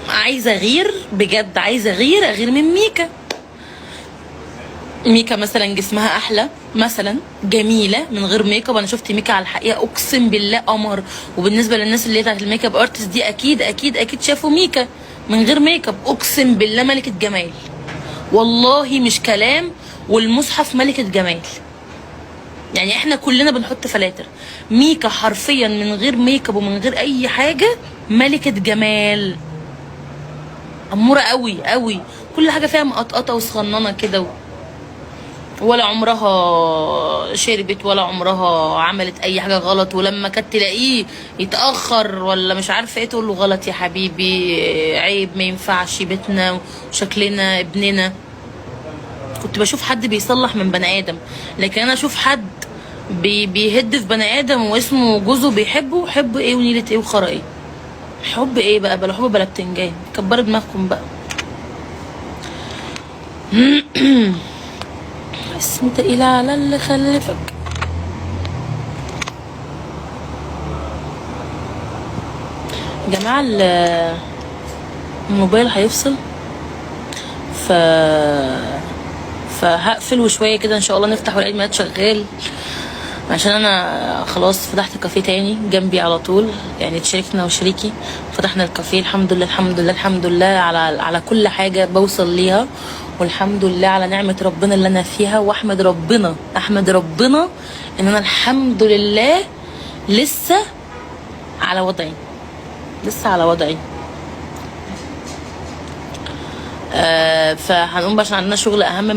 عايزه اغير بجد، عايزه اغير، اغير من ميكا. ميكا مثلا جسمها احلى مثلا، جميلة من غير make up. انا شفت ميكا على الحقيقة اقسم بالله قمر. وبالنسبة للناس اللي هي بتاعت ال make up artist دي، اكيد اكيد اكيد شافوا ميكا من غير make up، اقسم بالله ملكه جمال، والله مش كلام، والمصحف ملكه جمال. يعني احنا كلنا بنحط فلاتر، ميكا حرفيا من غير make up ومن غير اي حاجة ملكه جمال، اموره قوي قوي، كل حاجة فيها مقطقطه وصغننه كده، ولا عمرها شربت ولا عمرها عملت اي حاجة غلط. ولما كانت تلاقيه يتاخر ولا مش عارفه ايه تقول له غلط يا حبيبي، عيب، ما ينفعش، بيتنا وشكلنا ابننا. كنت بشوف حد بيصلح من بني ادم، لكن انا اشوف حد بيهد في بني ادم واسمه جوزه بيحبه، حب ايه ونيله ايه وخرا ايه؟ حب ايه بقى؟ بلا حب بلا بتنجان، كبروا دماغكم بقى. اسم تقيل على اللي خلفك. يا جماعة الموبايل هيفصل، فهقفل وشوية كده ان شاء الله نفتح والعيد ميلاد شغال، عشان انا خلاص فتحت كافيه تاني جنبي على طول، يعني اتشاركنا وشريكي فتحنا الكافيه. الحمد لله الحمد لله الحمد لله على كل حاجة بوصل ليها، والحمد لله على نعمة ربنا اللي انا فيها، واحمد ربنا، احمد ربنا ان انا الحمد لله لسه على وضعي، لسه على وضعي. فهنقوم بقى عشان عندنا شغل اهم من